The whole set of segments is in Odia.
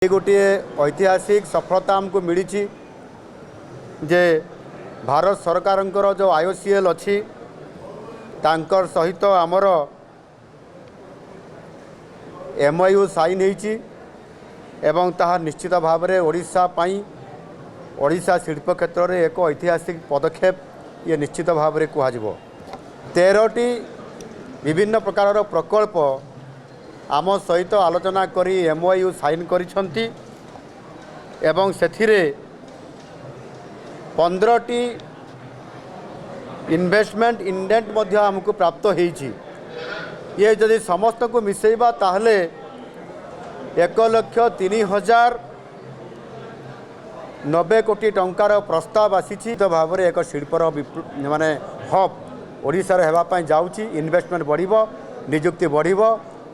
ଗୋଟିଏ ଐତିହାସିକ ସଫଳତା ଆମକୁ ମିଳିଛି ଯେ ଭାରତ ସରକାରଙ୍କର ଯେଉଁ ଆଇଓସିଏଲ୍ ଅଛି, ତାଙ୍କର ସହିତ ଆମର ଏମ୍ଓୟୁ ସାଇନ୍ ହେଇଛି ଏବଂ ତାହା ନିଶ୍ଚିତ ଭାବରେ ଓଡ଼ିଶା ପାଇଁ, ଓଡ଼ିଶା ଶିଳ୍ପ କ୍ଷେତ୍ରରେ ଏକ ଐତିହାସିକ ପଦକ୍ଷେପ ଇଏ ନିଶ୍ଚିତ ଭାବରେ କୁହାଯିବ। 13ଟି ବିଭିନ୍ନ ପ୍ରକାରର ପ୍ରକଳ୍ପ ଆମ ସହିତ ଆଲୋଚନା କରି ଏମ୍ଓୟୁ ସାଇନ୍ କରିଛନ୍ତି ଏବଂ ସେଥିରେ 15ଟି ଇନଭେଷ୍ଟମେଣ୍ଟ ଇଣ୍ଡେଣ୍ଟ ମଧ୍ୟ ଆମକୁ ପ୍ରାପ୍ତ ହେଇଛି। ଇଏ ଯଦି ସମସ୍ତଙ୍କୁ ମିଶାଇବା, ତାହେଲେ 1,03,090 କୋଟି ଟଙ୍କାର ପ୍ରସ୍ତାବ ଆସିଛି। ତ ଭାବରେ ଏକ ଶିଳ୍ପର ମାନେ ହବ୍ ଓଡ଼ିଶାରେ ହେବା ପାଇଁ ଯାଉଛି। ଇନଭେଷ୍ଟମେଣ୍ଟ ବଢ଼ିବ, ନିଯୁକ୍ତି ବଢ଼ିବ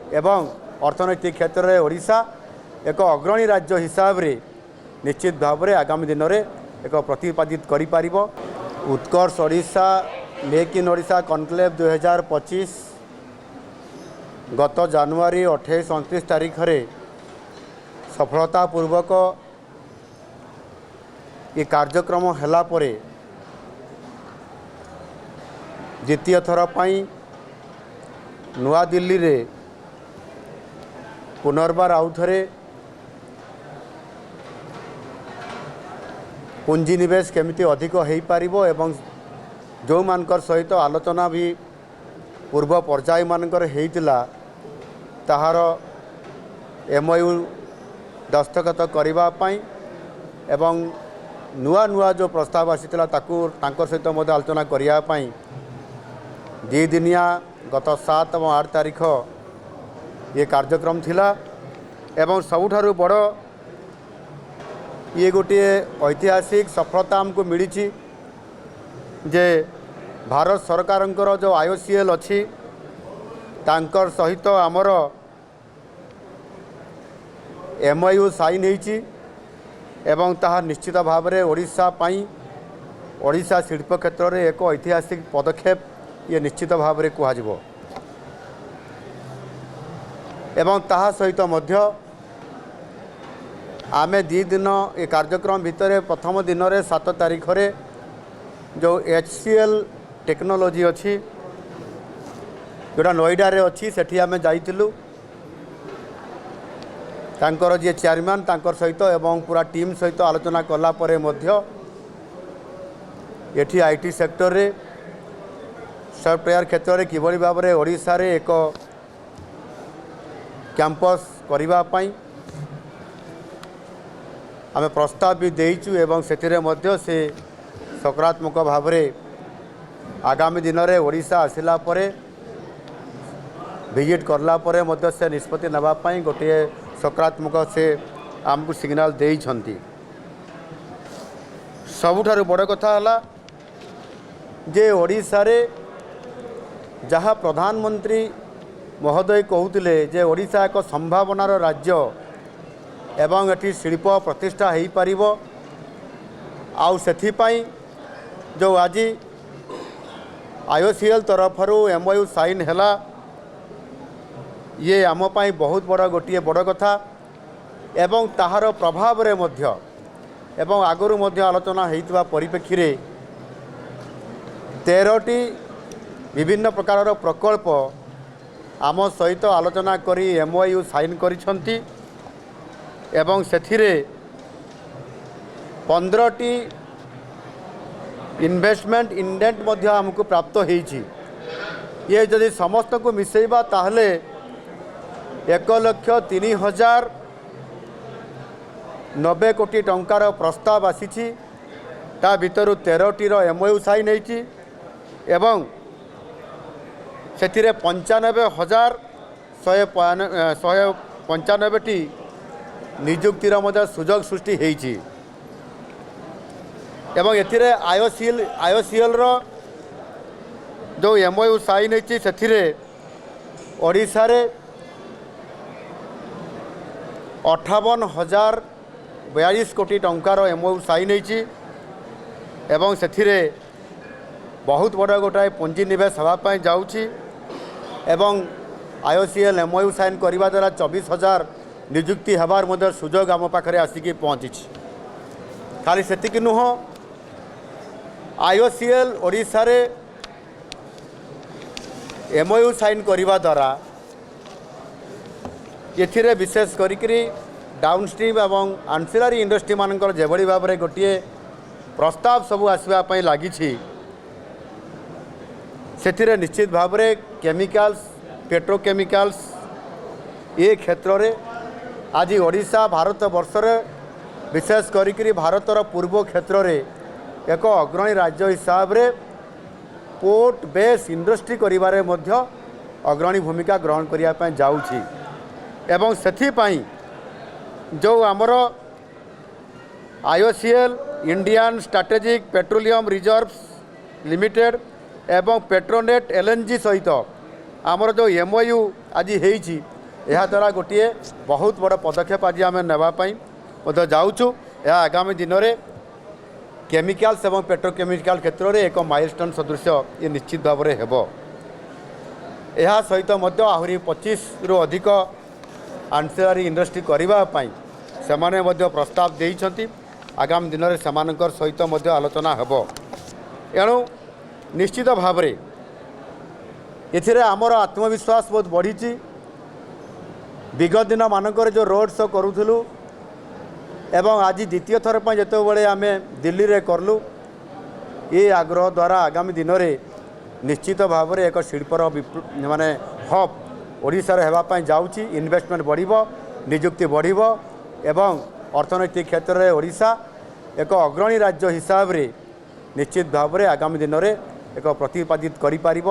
ଏବଂ ଅର୍ଥନୈତିକ କ୍ଷେତ୍ରରେ ଓଡ଼ିଶା ଏକ ଅଗ୍ରଣୀ ରାଜ୍ୟ ହିସାବରେ ନିଶ୍ଚିତ ଭାବରେ ଆଗାମୀ ଦିନରେ ଏକ ପ୍ରତିପାଦିତ କରିପାରିବ। ଉତ୍କର୍ଷ Odisha, make in Odisha conclave 2025 ଗତ ଜାନୁଆରୀ 28, 29 ତାରିଖରେ ସଫଳତାପୂର୍ବକ ଏ କାର୍ଯ୍ୟକ୍ରମ ହେଲା ପରେ ଦ୍ୱିତୀୟ ଥର ପାଇଁ ନୂଆଦିଲ୍ଲୀରେ ପୁନର୍ବାର ଆଉ ଥରେ ପୁଞ୍ଜିନିବେଶ କେମିତି ଅଧିକ ହୋଇପାରିବ ଏବଂ ଯେଉଁମାନଙ୍କର ସହିତ ଆଲୋଚନା ବି ପୂର୍ବ ପର୍ଯ୍ୟାୟମାନଙ୍କରେ ହେଇଥିଲା, ତାହାର ଏମ୍ଓୟୁ ଦସ୍ତଖତ କରିବା ପାଇଁ ଏବଂ ନୂଆ ନୂଆ ଯେଉଁ ପ୍ରସ୍ତାବ ଆସିଥିଲା, ତାକୁ ତାଙ୍କ ସହିତ ମଧ୍ୟ ଆଲୋଚନା କରିବା ପାଇଁ 2 ଦିନିଆ ଗତ 7 ଏବଂ 8 ତାରିଖ ଇଏ କାର୍ଯ୍ୟକ୍ରମ ଥିଲା। ଏବଂ ସବୁଠାରୁ ବଡ଼ ଇଏ ଗୋଟିଏ ଐତିହାସିକ ସଫଳତା ଆମକୁ ମିଳିଛି ଯେ ଭାରତ ସରକାରଙ୍କର ଯେଉଁ ଆଇଓସିଏଲ୍ ଅଛି, ତାଙ୍କର ସହିତ ଆମର ଏମ୍ଓୟୁ ସାଇନ୍ ହେଇଛି ଏବଂ ତାହା ନିଶ୍ଚିତ ଭାବରେ ଓଡ଼ିଶା ପାଇଁ, ଓଡ଼ିଶା ଶିଳ୍ପ କ୍ଷେତ୍ରରେ ଏକ ଐତିହାସିକ ପଦକ୍ଷେପ ଇଏ ନିଶ୍ଚିତ ଭାବରେ କୁହାଯିବ। ଏବଂ ତାହା ସହିତ ମଧ୍ୟ ଆମେ 2 ଦିନ ଏ କାର୍ଯ୍ୟକ୍ରମ ଭିତରେ ପ୍ରଥମ ଦିନରେ 7 ତାରିଖରେ ଯେଉଁ ଏଚ୍ ସି ଏଲ୍ ଟେକ୍ନୋଲୋଜି ଅଛି, ଯେଉଁଟା ନୋଇଡ଼ାରେ ଅଛି, ସେଠି ଆମେ ଯାଇଥିଲୁ। ତାଙ୍କର ଯିଏ ଚେୟାରମ୍ୟାନ୍, ତାଙ୍କର ସହିତ ଏବଂ ପୁରା ଟିମ୍ ସହିତ ଆଲୋଚନା କଲା ପରେ ମଧ୍ୟ ଏଠି I T ସେକ୍ଟରରେ, ସଫ୍ଟୱେୟାର କ୍ଷେତ୍ରରେ କିଭଳି ଭାବରେ ଓଡ଼ିଶାରେ ଏକ କ୍ୟାମ୍ପସ୍ କରିବା ପାଇଁ ଆମେ ପ୍ରସ୍ତାବ ବି ଦେଇଛୁ ଏବଂ ସେଥିରେ ମଧ୍ୟ ସେ ସକାରାତ୍ମକ ଭାବରେ ଆଗାମୀ ଦିନରେ ଓଡ଼ିଶା ଆସିଲା ପରେ, ଭିଜିଟ୍ କଲା ପରେ ମଧ୍ୟ ସେ ନିଷ୍ପତ୍ତି ନେବା ପାଇଁ ଗୋଟିଏ ସକାରାତ୍ମକ ସେ ଆମକୁ ସିଗ୍ନାଲ ଦେଇଛନ୍ତି। ସବୁଠାରୁ ବଡ଼ କଥା ହେଲା ଯେ ଓଡ଼ିଶାରେ ଯାହା ପ୍ରଧାନମନ୍ତ୍ରୀ ମହୋଦୟ କହୁଥିଲେ ଯେ ଓଡ଼ିଶା ଏକ ସମ୍ଭାବନାର ରାଜ୍ୟ ଏବଂ ଏଠି ଶିଳ୍ପ ପ୍ରତିଷ୍ଠା ହୋଇପାରିବ, ଆଉ ସେଥିପାଇଁ ଯେଉଁ ଆଜି ଆଇଓସିଏଲ୍ ତରଫରୁ ଏମ୍ଓୟୁ ସାଇନ୍ ହେଲା, ଇଏ ଆମ ପାଇଁ ବହୁତ ବଡ଼ ଗୋଟିଏ ବଡ଼ କଥା। ଏବଂ ତାହାର ପ୍ରଭାବରେ ମଧ୍ୟ ଏବଂ ଆଗରୁ ମଧ୍ୟ ଆଲୋଚନା ହୋଇଥିବା ପରିପ୍ରେକ୍ଷୀରେ 13ଟି ବିଭିନ୍ନ ପ୍ରକାରର ପ୍ରକଳ୍ପ ଆମ ସହିତ ଆଲୋଚନା କରି ଏମ୍ଓୟୁ ସାଇନ୍ କରିଛନ୍ତି ଏବଂ ସେଥିରେ 15ଟି ଇନଭେଷ୍ଟମେଣ୍ଟ ଇଣ୍ଡେଣ୍ଟ ମଧ୍ୟ ଆମକୁ ପ୍ରାପ୍ତ ହେଇଛି। ଇଏ ଯଦି ସମସ୍ତଙ୍କୁ ମିଶାଇବା, ତାହେଲେ 1,03,090 କୋଟି ଟଙ୍କାର ପ୍ରସ୍ତାବ ଆସିଛି। ତା ଭିତରୁ 13ଟିର ଏମ୍ଓୟୁ ସାଇନ୍ ହେଇଛି ଏବଂ ସେଥିରେ 95,195ଟି ନିଯୁକ୍ତିର ମଧ୍ୟ ସୁଯୋଗ ସୃଷ୍ଟି ହେଇଛି। ଏବଂ ଏଥିରେ ଆଇଓସିଏଲ୍ର ଯେଉଁ ଏମ୍ଓୟୁ ସାଇନ୍ ହେଇଛି, ସେଥିରେ ଓଡ଼ିଶାରେ 58,042 କୋଟି ଟଙ୍କାର ଏମ୍ଓୟୁ ସାଇନ୍ ହେଇଛି ଏବଂ ସେଥିରେ ବହୁତ ବଡ଼ ଗୋଟାଏ ପୁଞ୍ଜିନିବେଶ ହେବା ପାଇଁ ଯାଉଛି। ଏବଂ ଆଇଓସିଏଲ୍ ଏମ୍ଓୟୁ ସାଇନ୍ କରିବା ଦ୍ୱାରା 24,000 ନିଯୁକ୍ତି ହେବାର ମଧ୍ୟ ସୁଯୋଗ ଆମ ପାଖରେ ଆସିକି ପହଞ୍ଚିଛି। ଖାଲି ସେତିକି ନୁହଁ, ଆଇଓସିଏଲ୍ ଓଡ଼ିଶାରେ ଏମ୍ଓୟୁ ସାଇନ୍ କରିବା ଦ୍ୱାରା ଏଥିରେ ବିଶେଷ କରିକିରି ଡାଉନଷ୍ଟ୍ରିମ୍ ଏବଂ ଆନ୍ସିଲାରୀ ଇଣ୍ଡଷ୍ଟ୍ରିମାନଙ୍କର ଯେଭଳି ଭାବରେ ଗୋଟିଏ ପ୍ରସ୍ତାବ ସବୁ ଆସିବା ପାଇଁ ଲାଗିଛି, ସେଥିରେ ନିଶ୍ଚିତ ଭାବରେ କେମିକାଲ୍ସ, ପେଟ୍ରୋକେମିକାଲ୍ସ ଏ କ୍ଷେତ୍ରରେ ଆଜି ଓଡ଼ିଶା ଭାରତ ବର୍ଷରେ, ବିଶେଷ କରିକିରି ଭାରତର ପୂର୍ବ କ୍ଷେତ୍ରରେ ଏକ ଅଗ୍ରଣୀ ରାଜ୍ୟ ହିସାବରେ ପୋର୍ଟ ବେସ୍ ଇଣ୍ଡଷ୍ଟ୍ରି କରିବାରେ ମଧ୍ୟ ଅଗ୍ରଣୀ ଭୂମିକା ଗ୍ରହଣ କରିବା ପାଇଁ ଯାଉଛି। ଏବଂ ସେଥିପାଇଁ ଯେଉଁ ଆମର IOCL, Indian strategic petroleum reserves limited ଏବଂ ପେଟ୍ରୋନେଟ୍ ଏଲ୍ଏନ୍ଜି ସହିତ ଆମର ଯେଉଁ ଏମ୍ଓୟୁ ଆଜି ହେଇଛି, ଏହାଦ୍ୱାରା ଗୋଟିଏ ବହୁତ ବଡ଼ ପଦକ୍ଷେପ ଆଜି ଆମେ ନେବା ପାଇଁ ମଧ୍ୟ ଯାଉଛୁ। ଏହା ଆଗାମୀ ଦିନରେ କେମିକାଲ୍ସ ଏବଂ ପେଟ୍ରୋକେମିକାଲ କ୍ଷେତ୍ରରେ ଏକ ମାଇଲଷ୍ଟୋନ୍ ସଦୃଶ ଇଏ ନିଶ୍ଚିତ ଭାବରେ ହେବ। ଏହା ସହିତ ମଧ୍ୟ ଆହୁରି 25ରୁ ଅଧିକ ଆନ୍ସିଲାରୀ ଇଣ୍ଡଷ୍ଟ୍ରି କରିବା ପାଇଁ ସେମାନେ ମଧ୍ୟ ପ୍ରସ୍ତାବ ଦେଇଛନ୍ତି। ଆଗାମୀ ଦିନରେ ସେମାନଙ୍କର ସହିତ ମଧ୍ୟ ଆଲୋଚନା ହେବ। ଏଣୁ ନିଶ୍ଚିତ ଭାବରେ ଏଥିରେ ଆମର ଆତ୍ମବିଶ୍ୱାସ ବହୁତ ବଢ଼ିଛି। ବିଗତ ଦିନମାନଙ୍କରେ ଯେଉଁ ରୋଡ଼ ଶୋ କରୁଥିଲୁ ଏବଂ ଆଜି ଦ୍ୱିତୀୟ ଥର ପାଇଁ ଯେତେବେଳେ ଆମେ ଦିଲ୍ଲୀରେ କଲୁ, ଏ ଆଗ୍ରହ ଦ୍ୱାରା ଆଗାମୀ ଦିନରେ ନିଶ୍ଚିତ ଭାବରେ ଏକ ଶିଳ୍ପର ମାନେ ହବ୍ ଓଡ଼ିଶାରେ ହେବା ପାଇଁ ଯାଉଛି। ଇନଭେଷ୍ଟମେଣ୍ଟ ବଢ଼ିବ, ନିଯୁକ୍ତି ବଢ଼ିବ ଏବଂ ଅର୍ଥନୈତିକ କ୍ଷେତ୍ରରେ ଓଡ଼ିଶା ଏକ ଅଗ୍ରଣୀ ରାଜ୍ୟ ହିସାବରେ ନିଶ୍ଚିତ ଭାବରେ ଆଗାମୀ ଦିନରେ ଏକ ପ୍ରତିପାଦିତ କରିପାରିବ।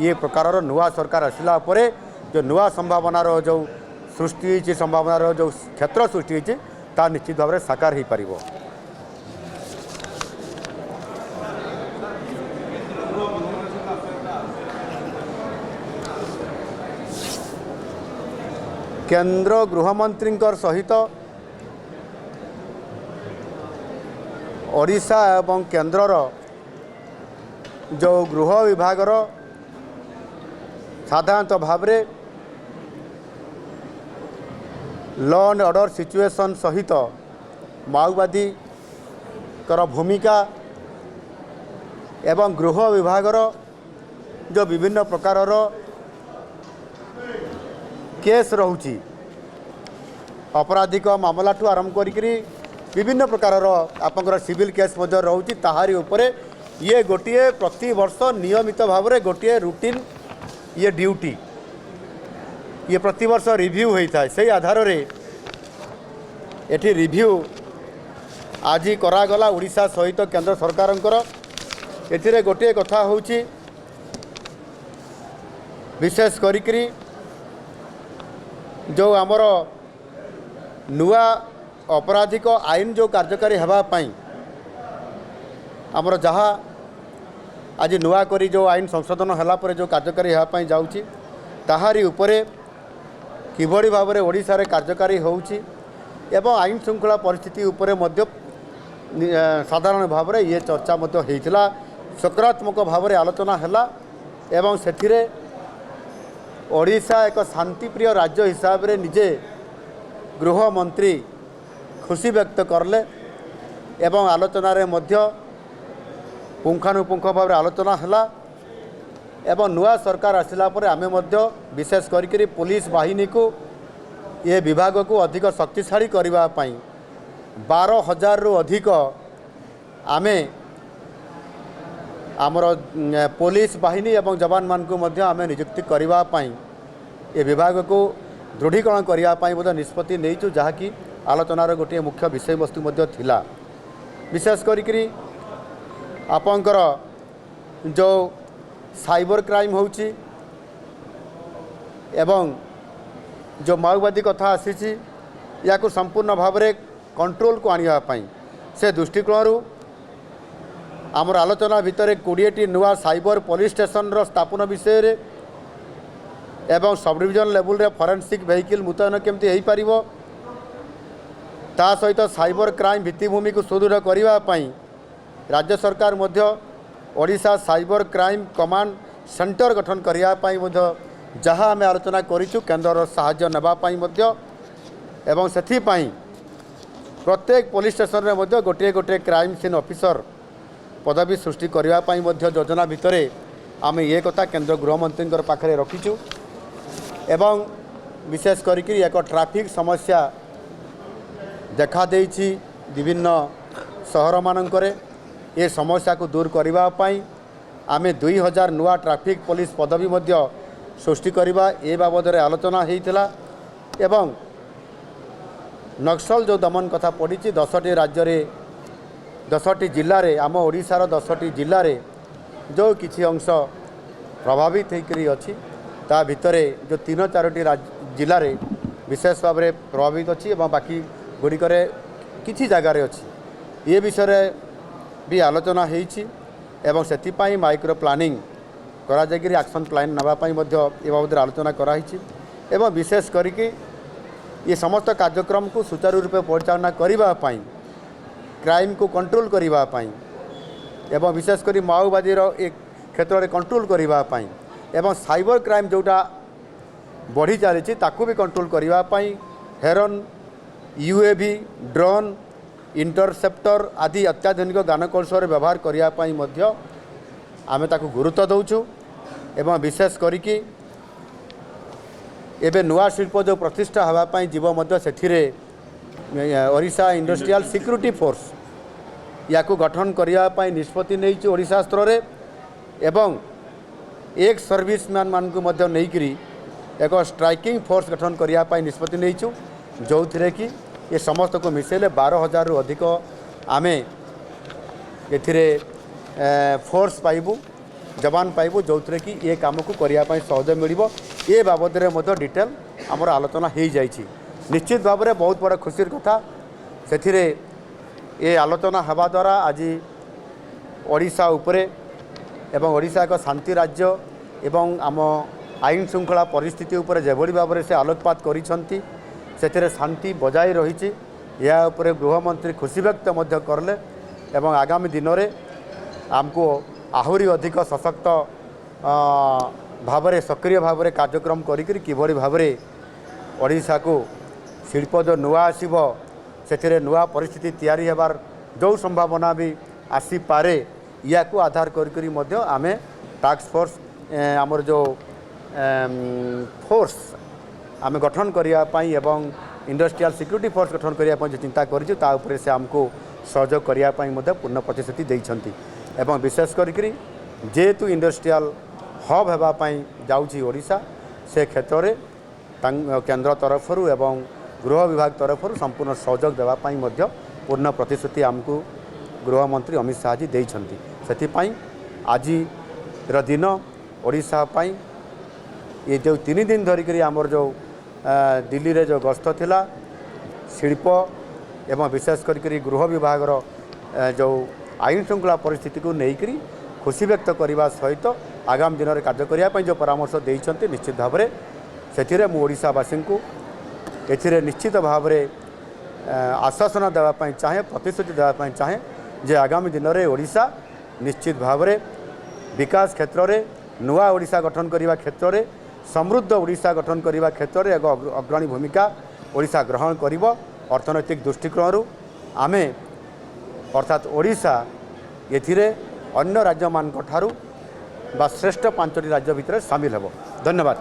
ଇଏ ପ୍ରକାରର ନୂଆ ସରକାର ଆସିଲା ପରେ ଯେଉଁ ନୂଆ ସମ୍ଭାବନାର ଯେଉଁ ସୃଷ୍ଟି ହେଇଛି, ସମ୍ଭାବନାର ଯେଉଁ କ୍ଷେତ୍ର ସୃଷ୍ଟି ହେଇଛି, ତାହା ନିଶ୍ଚିତ ଭାବରେ ସାକାର ହୋଇପାରିବ। କେନ୍ଦ୍ର ଗୃହମନ୍ତ୍ରୀଙ୍କ ସହିତ ଓଡ଼ିଶା ଏବଂ କେନ୍ଦ୍ରର ଯେଉଁ ଗୃହ ବିଭାଗର ସାଧାରଣତଃ ଭାବରେ ଲ ଆଣ୍ଡ ଅର୍ଡ଼ର ସିଚୁଏସନ୍ ସହିତ ମାଓବାଦୀଙ୍କର ଭୂମିକା ଏବଂ ଗୃହ ବିଭାଗର ଯେଉଁ ବିଭିନ୍ନ ପ୍ରକାରର କେସ୍ ରହୁଛି, ଅପରାଧିକ ମାମଲାଠୁ ଆରମ୍ଭ କରିକିରି ବିଭିନ୍ନ ପ୍ରକାରର ଆପଣଙ୍କର ସିଭିଲ୍ କେସ୍ ମଧ୍ୟ ରହୁଛି, ତାହାରି ଉପରେ ଇଏ ଗୋଟିଏ ପ୍ରତିବର୍ଷ ନିୟମିତ ଭାବରେ ଗୋଟିଏ ରୁଟିନ୍ ଇଏ ଡ୍ୟୁଟି ଇଏ ପ୍ରତିବର୍ଷ ରିଭ୍ୟୁ ହୋଇଥାଏ। ସେଇ ଆଧାରରେ ଏଠି ରିଭ୍ୟୁ ଆଜି କରାଗଲା ଓଡ଼ିଶା ସହିତ କେନ୍ଦ୍ର ସରକାରଙ୍କର। ଏଥିରେ ଗୋଟିଏ କଥା ହେଉଛି, ବିଶେଷ କରିକିରି ଯେଉଁ ଆମର ନୂଆ ଅପରାଧିକ ଆଇନ ଯେଉଁ କାର୍ଯ୍ୟକାରୀ ହେବା ପାଇଁ ଆମର ଯାହା ଆଜି ନୂଆ କରି ଯେଉଁ ଆଇନ ସଂଶୋଧନ ହେଲା ପରେ ଯେଉଁ କାର୍ଯ୍ୟକାରୀ ହେବା ପାଇଁ ଯାଉଛି, ତାହାରି ଉପରେ କିଭଳି ଭାବରେ ଓଡ଼ିଶାରେ କାର୍ଯ୍ୟକାରୀ ହେଉଛି ଏବଂ ଆଇନ ଶୃଙ୍ଖଳା ପରିସ୍ଥିତି ଉପରେ ମଧ୍ୟ ସାଧାରଣ ଭାବରେ ଇଏ ଚର୍ଚ୍ଚା ମଧ୍ୟ ହେଇଥିଲା। ସକାରାତ୍ମକ ଭାବରେ ଆଲୋଚନା ହେଲା ଏବଂ ସେଥିରେ ଓଡ଼ିଶା ଏକ ଶାନ୍ତିପ୍ରିୟ ରାଜ୍ୟ ହିସାବରେ ନିଜେ ଗୃହମନ୍ତ୍ରୀ ଖୁସି ବ୍ୟକ୍ତ କଲେ ଏବଂ ଆଲୋଚନାରେ ମଧ୍ୟ ପୁଙ୍ଖାନୁପୁଙ୍ଖ ଭାବରେ ଆଲୋଚନା ହେଲା। ଏବଂ ନୂଆ ସରକାର ଆସିଲା ପରେ ଆମେ ମଧ୍ୟ ବିଶେଷ କରିକିରି ପୋଲିସ ବାହିନୀକୁ ଏ ବିଭାଗକୁ ଅଧିକ ଶକ୍ତିଶାଳୀ କରିବା ପାଇଁ 12,000ରୁ ଅଧିକ ଆମେ ଆମର ପୋଲିସ ବାହିନୀ ଏବଂ ଯବାନମାନଙ୍କୁ ମଧ୍ୟ ଆମେ ନିଯୁକ୍ତି କରିବା ପାଇଁ ଏ ବିଭାଗକୁ ଦୃଢ଼ୀକରଣ କରିବା ପାଇଁ ମଧ୍ୟ ନିଷ୍ପତ୍ତି ନେଇଛୁ, ଯାହାକି ଆଲୋଚନାର ଗୋଟିଏ ମୁଖ୍ୟ ବିଷୟବସ୍ତୁ ମଧ୍ୟ ଥିଲା। ବିଶେଷ କରିକିରି ଆପଣଙ୍କର ଯେଉଁ ସାଇବର କ୍ରାଇମ୍ ହେଉଛି ଏବଂ ଯେଉଁ ମାଓବାଦୀ କଥା ଆସିଛି, ୟାକୁ ସମ୍ପୂର୍ଣ୍ଣ ଭାବରେ କଣ୍ଟ୍ରୋଲକୁ ଆଣିବା ପାଇଁ ସେ ଦୃଷ୍ଟିକୋଣରୁ ଆମର ଆଲୋଚନା ଭିତରେ 20ଟି ନୂଆ ସାଇବର ପୋଲିସ ଷ୍ଟେସନର ସ୍ଥାପନ ବିଷୟରେ ଏବଂ ସବ୍ ଡିଭିଜନ ଲେବୁଲରେ ଫରେନ୍ସିକ୍ ଭେହିକିଲ୍ ମୁତୟନ କେମିତି ହୋଇପାରିବ, ତା ସହିତ ସାଇବର କ୍ରାଇମ୍ ଭିତ୍ତିଭୂମିକୁ ସୁଦୃଢ଼ କରିବା ପାଇଁ ରାଜ୍ୟ ସରକାର ମଧ୍ୟ Odisha cyber crime command centre ଗଠନ କରିବା ପାଇଁ ମଧ୍ୟ ଯାହା ଆମେ ଆଲୋଚନା କରିଛୁ, କେନ୍ଦ୍ରର ସାହାଯ୍ୟ ନେବା ପାଇଁ ମଧ୍ୟ ଏବଂ ସେଥିପାଇଁ ପ୍ରତ୍ୟେକ ପୋଲିସ ଷ୍ଟେସନରେ ମଧ୍ୟ ଗୋଟିଏ ଗୋଟିଏ କ୍ରାଇମ୍ ସିନ୍ ଅଫିସର ପଦବୀ ସୃଷ୍ଟି କରିବା ପାଇଁ ମଧ୍ୟ ଯୋଜନା ଭିତରେ ଆମେ ଏ କଥା କେନ୍ଦ୍ର ଗୃହମନ୍ତ୍ରୀଙ୍କର ପାଖରେ ରଖିଛୁ। ଏବଂ ବିଶେଷ କରିକି ଏକ ଟ୍ରାଫିକ୍ ସମସ୍ୟା ଦେଖାଦେଇଛି ବିଭିନ୍ନ ସହରମାନଙ୍କରେ। ଏ ସମସ୍ୟାକୁ ଦୂର କରିବା ପାଇଁ ଆମେ 2000 ନୂଆ ଟ୍ରାଫିକ୍ ପୋଲିସ ପଦବୀ ମଧ୍ୟ ସୃଷ୍ଟି କରିବା, ଏ ବାବଦରେ ଆଲୋଚନା ହେଇଥିଲା। ଏବଂ ନକ୍ସଲ ଯେଉଁ ଦମନ କଥା ପଡ଼ିଛି, 10ଟି ରାଜ୍ୟରେ, 10ଟି ଜିଲ୍ଲାରେ, ଆମ ଓଡ଼ିଶାର 10ଟି ଜିଲ୍ଲାରେ ଯେଉଁ କିଛି ଅଂଶ ପ୍ରଭାବିତ ହୋଇକରି ଅଛି, ତା ଭିତରେ ଯେଉଁ ତିନି ଚାରୋଟି ଜିଲ୍ଲାରେ ବିଶେଷ ଭାବରେ ପ୍ରଭାବିତ ଅଛି ଏବଂ ବାକି ଗୁଡ଼ିକରେ କିଛି ଜାଗାରେ ଅଛି, ଏ ବିଷୟରେ ବି ଆଲୋଚନା ହେଇଛି। ଏବଂ ସେଥିପାଇଁ ମାଇକ୍ରୋ ପ୍ଲାନିଂ କରାଯାଇକରି ଆକ୍ସନ୍ ପ୍ଲାନ୍ ନେବା ପାଇଁ ମଧ୍ୟ ଏ ବାବଦରେ ଆଲୋଚନା କରାହେଇଛି। ଏବଂ ବିଶେଷ କରିକି ଏ ସମସ୍ତ କାର୍ଯ୍ୟକ୍ରମକୁ ସୁଚାରୁ ରୂପେ ପରିଚାଳନା କରିବା ପାଇଁ, କ୍ରାଇମ୍କୁ କଣ୍ଟ୍ରୋଲ କରିବା ପାଇଁ ଏବଂ ବିଶେଷ କରି ମାଓବାଦୀର ଏ କ୍ଷେତ୍ରରେ କଣ୍ଟ୍ରୋଲ କରିବା ପାଇଁ ଏବଂ ସାଇବର କ୍ରାଇମ୍ ଯେଉଁଟା ବଢ଼ି ଚାଲିଛି, ତାକୁ ବି କଣ୍ଟ୍ରୋଲ କରିବା ପାଇଁ ହେରନ୍, ୟୁଏଭି, ଡ୍ରୋନ୍, ଇଣ୍ଟରସେପ୍ଟର ଆଦି ଅତ୍ୟାଧୁନିକ ଜ୍ଞାନକୌଶଳରେ ବ୍ୟବହାର କରିବା ପାଇଁ ମଧ୍ୟ ଆମେ ତାକୁ ଗୁରୁତ୍ୱ ଦେଉଛୁ। ଏବଂ ବିଶେଷ କରିକି ଏବେ ନୂଆ ଶିଳ୍ପ ଯେଉଁ ପ୍ରତିଷ୍ଠା ହେବା ପାଇଁ ଯିବ ମଧ୍ୟ, ସେଥିରେ ଓଡ଼ିଶା ଇଣ୍ଡଷ୍ଟ୍ରିଆଲ ସିକ୍ୟୁରିଟି ଫୋର୍ସ ୟାକୁ ଗଠନ କରିବା ପାଇଁ ନିଷ୍ପତ୍ତି ନେଇଛୁ ଓଡ଼ିଶା ସ୍ତରରେ। ଏବଂ ଏକ୍ସ ସର୍ଭିସମ୍ୟାନ୍ ମାନଙ୍କୁ ମଧ୍ୟ ନେଇକରି ଏକ ଷ୍ଟ୍ରାଇକିଂ ଫୋର୍ସ ଗଠନ କରିବା ପାଇଁ ନିଷ୍ପତ୍ତି ନେଇଛୁ, ଯେଉଁଥିରେ କି ଏ ସମସ୍ତକୁ ମିଶାଇଲେ 12,000ରୁ ଅଧିକ ଆମେ ଏଥିରେ ଫୋର୍ସ ପାଇବୁ, ଯବାନ ପାଇବୁ, ଯେଉଁଥିରେ କି ଏ କାମକୁ କରିବା ପାଇଁ ସହଜ ମିଳିବ। ଏ ବାବଦରେ ମଧ୍ୟ ଡିଟେଲ୍ ଆମର ଆଲୋଚନା ହେଇଯାଇଛି। ନିଶ୍ଚିତ ଭାବରେ ବହୁତ ବଡ଼ ଖୁସିର କଥା, ସେଥିରେ ଏ ଆଲୋଚନା ହେବା ଦ୍ୱାରା ଆଜି ଓଡ଼ିଶା ଉପରେ ଏବଂ ଓଡ଼ିଶା ଏକ ଶାନ୍ତି ରାଜ୍ୟ ଏବଂ ଆମ ଆଇନ ଶୃଙ୍ଖଳା ପରିସ୍ଥିତି ଉପରେ ଯେଭଳି ଭାବରେ ସେ ଆଲୋକପାତ କରିଛନ୍ତି, ସେଥିରେ ଶାନ୍ତି ବଜାୟ ରହିଛି। ଏହା ଉପରେ ଗୃହମନ୍ତ୍ରୀ ଖୁସି ବ୍ୟକ୍ତ ମଧ୍ୟ କଲେ ଏବଂ ଆଗାମୀ ଦିନରେ ଆମକୁ ଆହୁରି ଅଧିକ ସଶକ୍ତ ଭାବରେ, ସକ୍ରିୟ ଭାବରେ କାର୍ଯ୍ୟକ୍ରମ କରିକରି କିଭଳି ଭାବରେ ଓଡ଼ିଶାକୁ ଶିଳ୍ପ ଯେଉଁ ନୂଆ ଆସିବ, ସେଥିରେ ନୂଆ ପରିସ୍ଥିତି ତିଆରି ହେବାର ଯେଉଁ ସମ୍ଭାବନା ବି ଆସିପାରେ, ୟାକୁ ଆଧାର କରିକରି ମଧ୍ୟ ଆମେ ଟାସ୍କ ଫୋର୍ସ, ଆମର ଯେଉଁ ଫୋର୍ସ ଆମେ ଗଠନ କରିବା ପାଇଁ ଏବଂ ଇଣ୍ଡଷ୍ଟ୍ରିଆଲ ସିକ୍ୟୁରିଟି ଫୋର୍ସ ଗଠନ କରିବା ପାଇଁ ଯେଉଁ ଚିନ୍ତା କରିଛୁ, ତା ଉପରେ ସେ ଆମକୁ ସହଯୋଗ କରିବା ପାଇଁ ମଧ୍ୟ ପୂର୍ଣ୍ଣ ପ୍ରତିଶ୍ରୁତି ଦେଇଛନ୍ତି। ଏବଂ ବିଶେଷ କରିକରି ଯେହେତୁ ଇଣ୍ଡଷ୍ଟ୍ରିଆଲ ହବ୍ ହେବା ପାଇଁ ଯାଉଛି ଓଡ଼ିଶା, ସେ କ୍ଷେତ୍ରରେ କେନ୍ଦ୍ର ତରଫରୁ ଏବଂ ଗୃହ ବିଭାଗ ତରଫରୁ ସମ୍ପୂର୍ଣ୍ଣ ସହଯୋଗ ଦେବା ପାଇଁ ମଧ୍ୟ ପୂର୍ଣ୍ଣ ପ୍ରତିଶ୍ରୁତି ଆମକୁ ଗୃହମନ୍ତ୍ରୀ ଅମିତ ଶାହାଜୀ ଦେଇଛନ୍ତି। ସେଥିପାଇଁ ଆଜିର ଦିନ ଓଡ଼ିଶା ପାଇଁ, ଏ ଯେଉଁ 3 ଦିନ ଧରିକରି ଆମର ଯେଉଁ ଦିଲ୍ଲୀରେ ଯେଉଁ ଗସ୍ତ ଥିଲା, ଶିଳ୍ପ ଏବଂ ବିଶେଷ କରିକରି ଗୃହ ବିଭାଗର ଯେଉଁ ଆଇନ ଶୃଙ୍ଖଳା ପରିସ୍ଥିତିକୁ ନେଇକରି ଖୁସି ବ୍ୟକ୍ତ କରିବା ସହିତ ଆଗାମୀ ଦିନରେ କାର୍ଯ୍ୟ କରିବା ପାଇଁ ଯେଉଁ ପରାମର୍ଶ ଦେଇଛନ୍ତି, ନିଶ୍ଚିତ ଭାବରେ ସେଥିରେ ମୁଁ ଓଡ଼ିଶାବାସୀଙ୍କୁ ଏଥିରେ ନିଶ୍ଚିତ ଭାବରେ ଆଶ୍ୱାସନା ଦେବା ପାଇଁ ଚାହେଁ, ପ୍ରତିଶ୍ରୁତି ଦେବା ପାଇଁ ଚାହେଁ ଯେ ଆଗାମୀ ଦିନରେ ଓଡ଼ିଶା ନିଶ୍ଚିତ ଭାବରେ ବିକାଶ କ୍ଷେତ୍ରରେ, ନୂଆ ଓଡ଼ିଶା ଗଠନ କରିବା କ୍ଷେତ୍ରରେ, ସମୃଦ୍ଧ ଓଡ଼ିଶା ଗଠନ କରିବା କ୍ଷେତ୍ରରେ ଏକ ଅଗ୍ରଣୀ ଭୂମିକା ଓଡ଼ିଶା ଗ୍ରହଣ କରିବ। ଅର୍ଥନୈତିକ ଦୃଷ୍ଟିକୋଣରୁ ଆମେ, ଅର୍ଥାତ୍ ଓଡ଼ିଶା ଏଥିରେ ଅନ୍ୟ ରାଜ୍ୟମାନଙ୍କ ଠାରୁ ବା ଶ୍ରେଷ୍ଠ ପାଞ୍ଚଟି ରାଜ୍ୟ ଭିତରେ ସାମିଲ ହେବ। ଧନ୍ୟବାଦ।